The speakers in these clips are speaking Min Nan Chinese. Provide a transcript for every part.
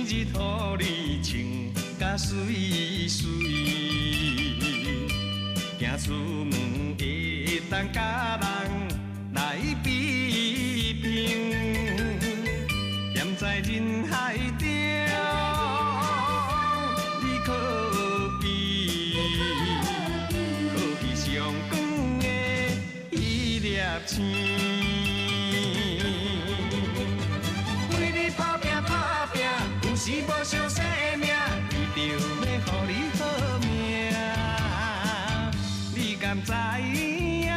日予你穿甲媠媠，行出门会当佮人来比拼，踮在人海中，你可比可比上光的彼粒星。为你打拼打拼，有时无相生命，为著欲予你好命，你敢知影？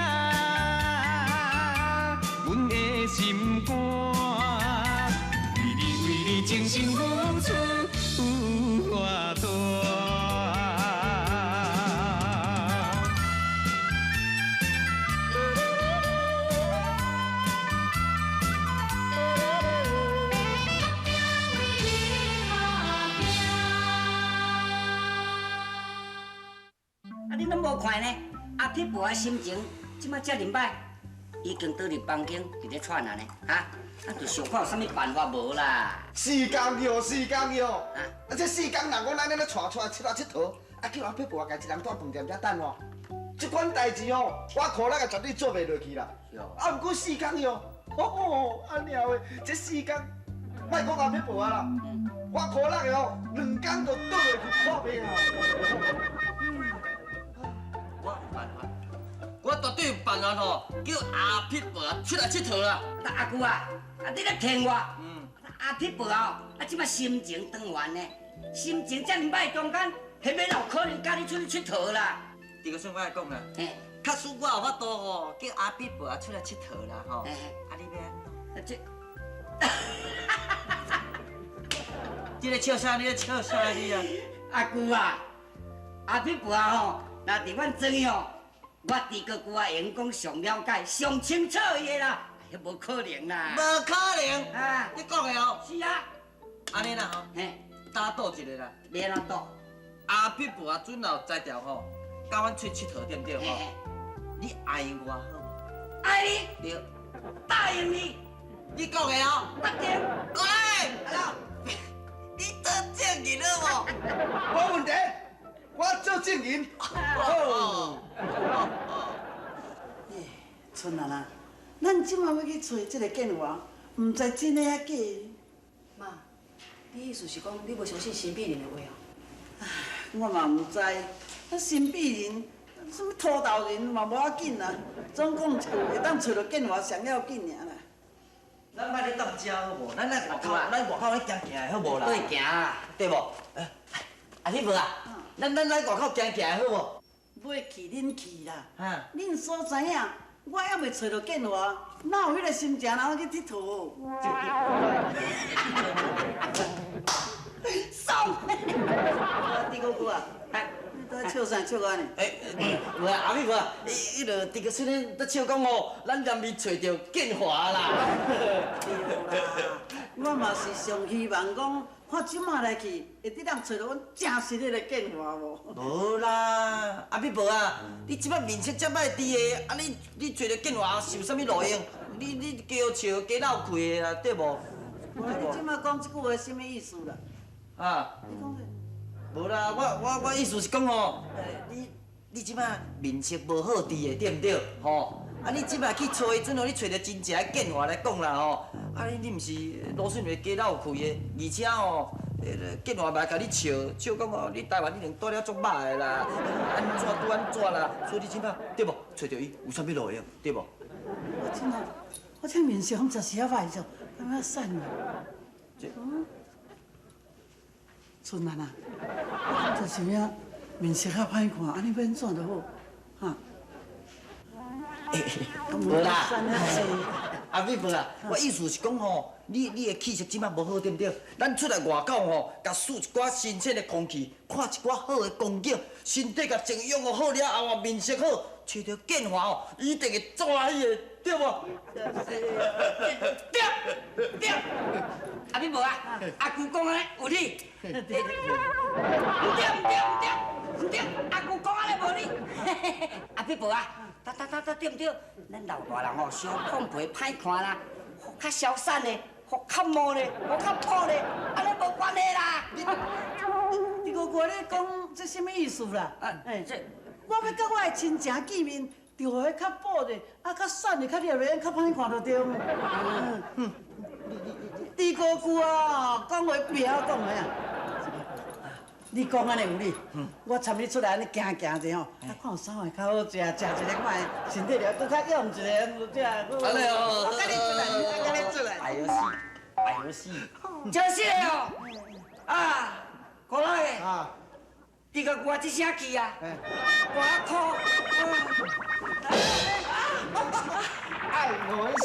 阮的心肝，为你为你真心付出有偌大。啊，你攏無看呢？阿撇婆的心情這擺遮爾歹，已經倒入房間佇咧喘啊呢，哈？啊，就想看有啥物辦法無啦？四工哟，四工哟，啊，這四工人阮按呢咧帶出來𨑨迌佗，啊，叫阿撇婆家己一人蹛飯店遮等我。這款代誌哦，我苦力也絕對做袂落去啦。啊，毋過四工哟，吼，按呢話，這四工，莫講阿撇婆啊啦，我苦力的哦，2工就倒落去看病啊。我有辦法，我絕對有辦法吼，叫阿撇婆出來𨑨迌啦。啊，阿舅啊，啊你咧騙我？阿撇婆哦，啊這擺心情當然呢，心情遮爾歹中間，彼欲哪有可能佮你出去𨑨迌啦？這個算我來講啦，確實我有法度吼，叫阿撇婆出來𨑨迌啦吼。啊，你欲按怎？這，你咧笑啥？你咧笑啥你啊？阿舅啊，阿撇婆吼，若佇阮庄哦，我豬哥舅啊會用講上了解、上清楚伊的啦，彼無可能啦。無可能啊！你講的哦。是啊。按呢啦吼，打賭一下啦。欲按怎賭？阿撇婆啊，准若有才調吼，佮阮出𨑨迌對毋對吼？你答應我好無？愛你。對。答應你。你講的哦。答應。過來。你做證人好無？無問題。我做證人。好。春蘭啊，咱這馬欲去揣這个建華，毋知真的抑假的。媽，你意思是講你無相信神秘人的話哦？唉，我嘛毋知，啊神秘人，啥物土豆人嘛無要緊啦，總講一句會當揣著建華上要緊爾啦。咱莫咧踮遮好無？咱來外口，咱外口咧行行的好無啦？對行啊，對無？阿你無啊？咱來外口行行好無？欲去恁去啦，恁所知影，我猶未揣著建華，哪有彼个心情通去𨑨迌？爽！豬哥哥啊，你在笑啥笑按呢？欸，無啊，阿美無啊，伊伊就豬哥孙咧在笑講吼，咱連伊揣著建華啦。對啦，我嘛是上希望講，我這馬來去，會得當揣著阮誠實彼個建華無？無啦，阿美婆啊，你這擺面色這歹治的，啊你你揣著建華是有啥物路用？你你加笑加鬧氣的啦，對無？無啦，你這馬講這句話啥物意思啦？啊？你講啥？無啦，我意思是講吼，你你這擺面色無好治的，對毋對？吼，啊你這擺去揣伊，陣吼你揣著真正的建華來講啦吼，啊你你毋是魯迅會加鬧氣的，而且吼，建華嘛會共你笑，笑講吼，你台灣已經住了足歹的啦，按怎拄按怎啦，所以你這擺對無？揣著伊有啥物路用？對無？我這馬，我這面色敢真是遐歹做，感覺散去。嗯。春蘭啊，我感覺是影面色較歹看，按呢欲按怎就好，哈？無啦，阿美婆啊，我意思是講吼，你你的氣色這擺無好，對毋對？咱出來外口吼，共吸一寡新鮮的空氣，看一寡好的光景，身體共靜養好了後啊，面色好，揣著建華吼，一定會抓喜的，對無？對對。阿美婆啊，阿舅講按呢有理。毋對毋對毋對毋對，阿舅講按呢無理。阿美婆啊，得得得得，對毋對？咱老大人吼，相碰皮歹看啦，予較瀟灑呢，予較毛呢，予較土呢，按呢無关系啦。你哥哥，你讲这啥物意思啦？哎，我欲佮我的亲情见面，就予彼较补者，啊，较瘦的、较热的，较歹看就对。嗯，你姑姑啊，讲话袂晓讲的啊。你讲按呢有理，我参你出来按呢行行者吼，啊，看有啥物较好食，食一个看觅，身体了阁较勇一个，这。按呢哦，我佮你出来，我佮你出来。哎呦死，哎呦死，就是的哦，啊，郭老爷，啊，你个我这声气啊，我苦，爱我死。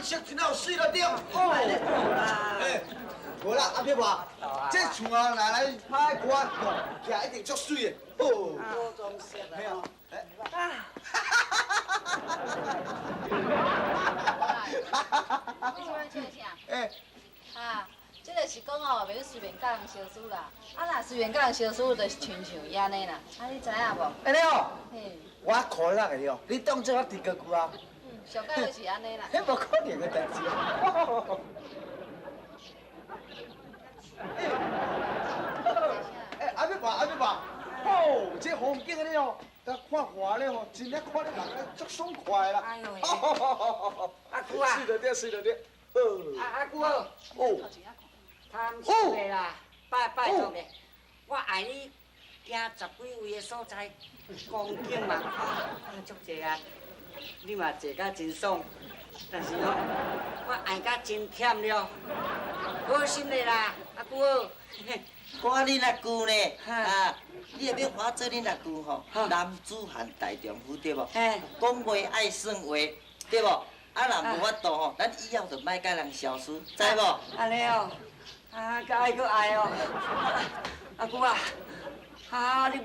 色真有水了对。哦，哎，无啦，阿伯婆，这厝啊，若来拍歌，徛一定足水的。哦，多装饰啊。你这摆笑啥？哎，啊，这个是讲吼，袂随便佮人相输啦。啊，若随便佮人相输，就是亲像伊按呢啦。啊，你知影无？按呢哦。嘿。我可乐的哦，你当做我猪哥哥啊？嗯，上盖就是按呢啦。彼无可能的代志。哎，阿伯爸，阿伯爸，哦，这风景安呢哦，甲看花咧吼，真正看咧人咧足爽快啦。哎呦，阿姑啊，是的对，是的对。阿阿姑哦，贪心的啦，拜拜托咧，我爱你行十几位的所在，风景嘛看足济啊，你嘛坐甲真爽，但是吼，我爱甲真忝了，好心的啦，阿姑哦。看恁阿舅呢，啊，你会欲看做恁阿舅吼，男子汉大丈夫对无？讲话爱算话，对无？啊，若无法度吼，咱以后就莫佮人消失，知无？按呢哦，啊，阁爱阁爱哦，阿舅啊，啊，你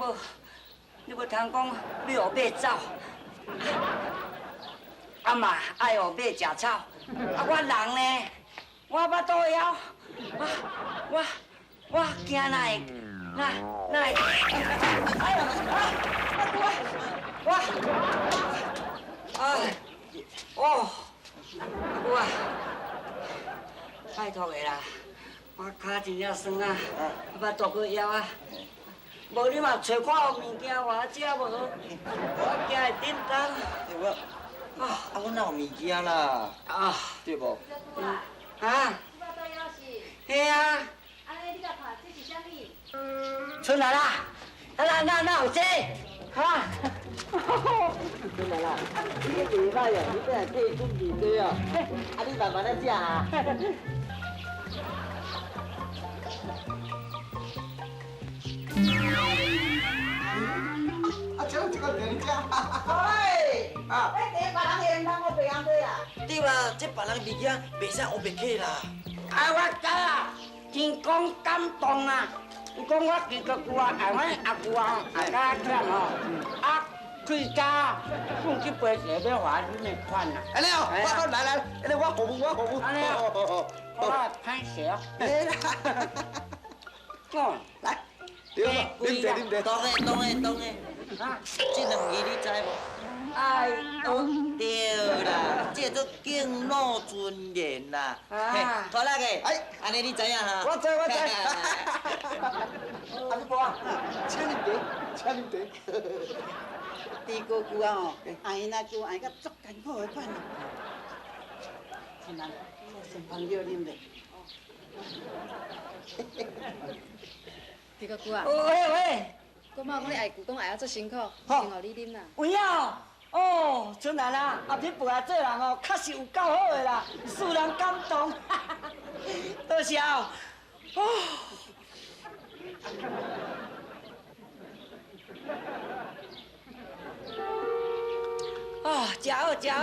无通讲欲学马走，啊嘛爱予马食草，啊我人呢，我腹肚枵，我惊哪会，哪会，哎呦，啊，阿舅啊，我，哎。哦，阿舅啊，拜託的啦，我跤真正酸啊，腹肚閣枵啊，無你嘛揣看有物件予我食無？我驚會振動。對無？啊，阮哪有物件啦？啊，對無？啊？你腹肚枵是？嘿啊。按呢你共看，這是啥物？出來啦！啊，哪有這？哈？出來啦！你袂歹哦，你這來替伊準備這哦。啊，你慢慢來食啊。啊，這這個佇遮。喂，啊，你別人的，毋通烏白紅買啊！對啦，這別人物件袂使烏白揢啦。啊，我知啊，真講感動啊！伊講我豬哥舅啊，愛阮阿舅啊，愛較忝吼，啊，開家送這杯茶欲還恁的款啊。按呢哦，我來來，按呢我服務我服務。按呢哦，我歹勢哦。來啦，哦，來，對吧？啉茶啉茶。當的當的當的。啊，這兩字你知無？哎，對啦，這做敬老尊賢啦。啊，拖拉嘅，哎，按呢你知影哈？我知我知。阿婆啊，請啉茶，請啉茶。豬哥舅啊吼，愛𪜶阿舅愛甲足艱苦的款。春蘭，先放尿啉咧。豬哥舅啊。喂喂。我媽講你愛舅講愛啊足辛苦，先予你啉啦。有影哦，哦，春蘭啊，阿撇婆啊做人哦，確實有夠好的啦，使人感動。多謝哦。哦。哦，真好，真好。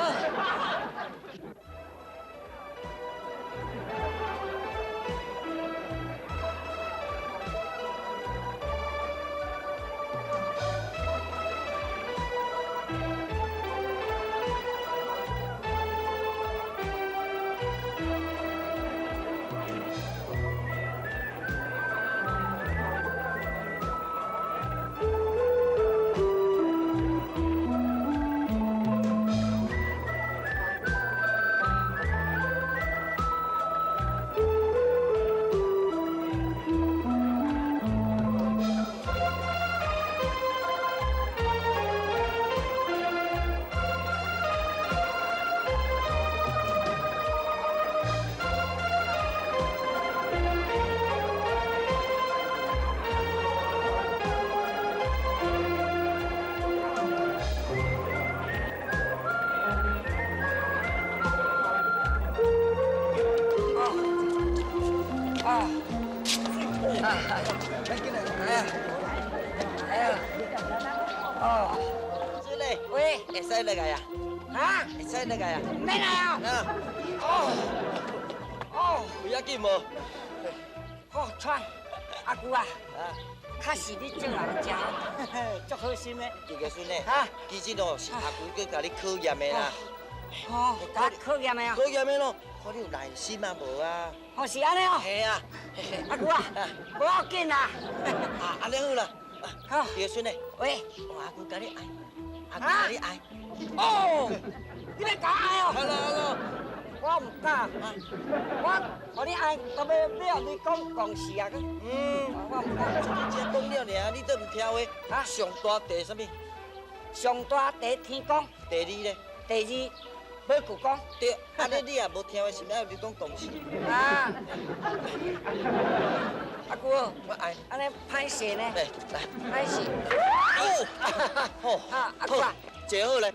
喂，會使落來啊？啊？會使落來啊？免來啊！哦哦，有要緊無？好，川，阿舅啊，確實你做人真足好心的。這個孫呢？哈，其實哦是阿舅閣共你考驗的啦。哦，共我考驗的啊？考驗的咯，看你有耐心啊無啊？哦，是按呢哦。嘿啊，阿舅啊，無要緊啦。啊，按呢好啦。好，這個孫呢？喂，阿舅共你愛，阿舅共你愛。哦，你欲共我愛哦？好啦好啦。我毋敢，我予你愛，都欲予你講公事啊！嗯，我毋敢。你這講了爾，你都毋聽話。啊，上大地啥物？上大地天公。第二咧？第二，欲舅公。對，按呢你也無聽話，是欲你講公事？啊！阿舅，我愛。按呢歹勢呢？來來，歹勢。哦，好，啊，阿舅啊，坐好咧。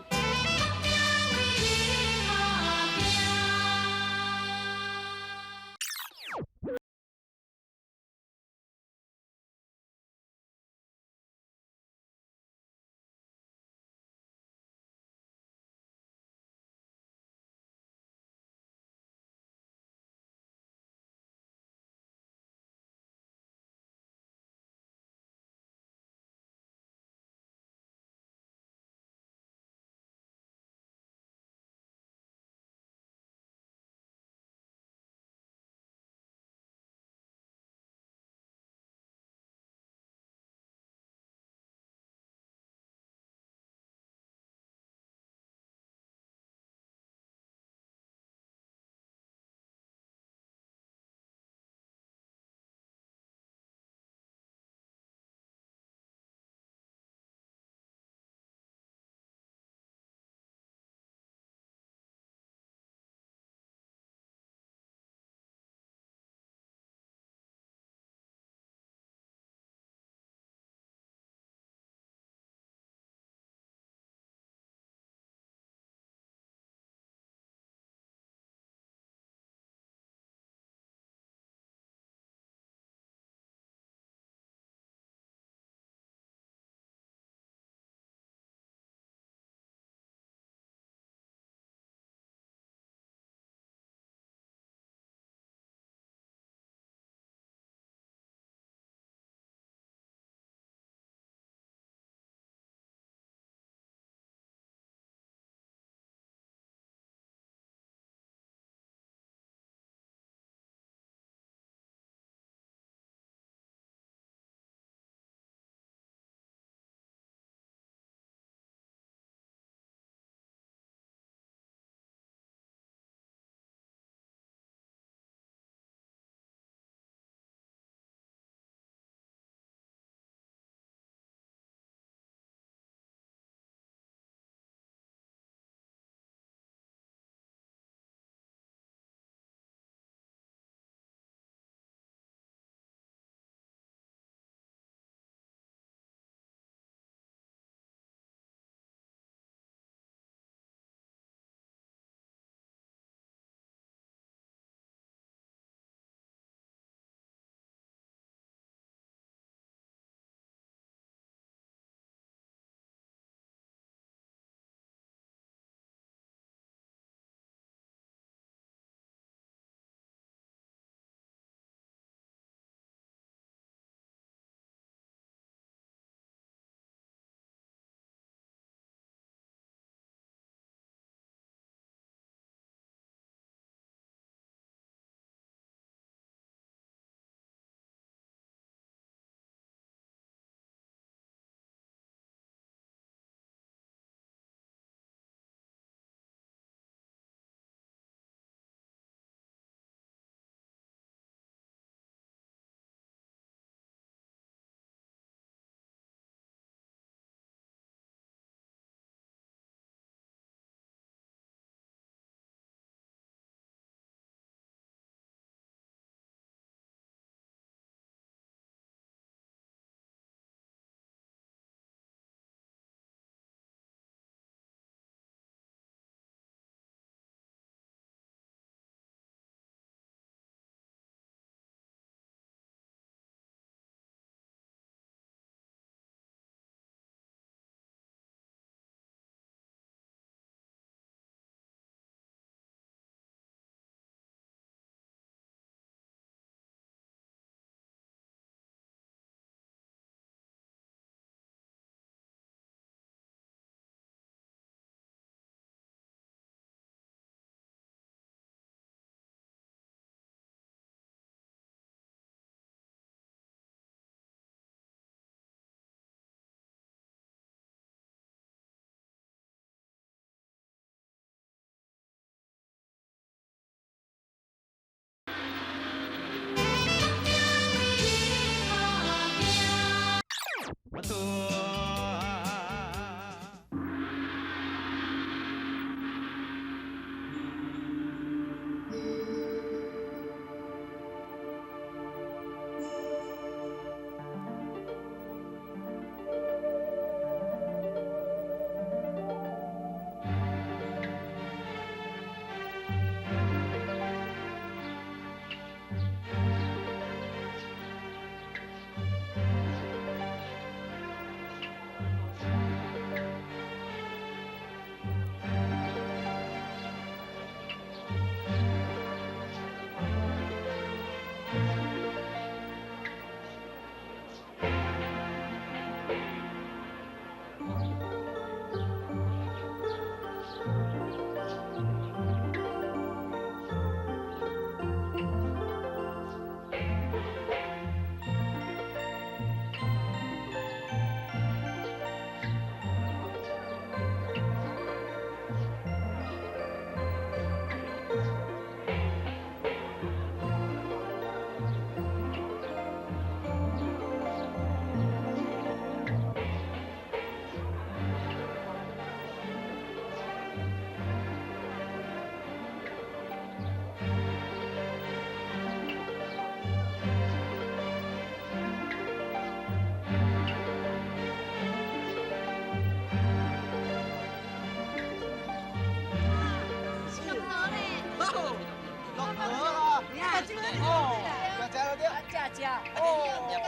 食。哦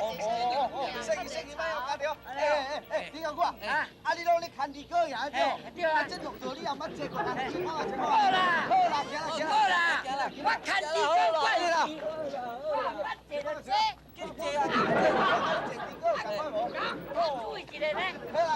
哦哦，生意生意歹哦，家对。哎哎哎，你讲我啊，啊你拢咧牵猪哥赢对？对啊。啊这种道理也捌坐过，啊，这看好啦，好啦，行啦行好啦，我牵猪哥惯啦。我捌坐就坐。去坐啊，去坐，我坐猪哥，赶快无。我注意一下呢。好啦，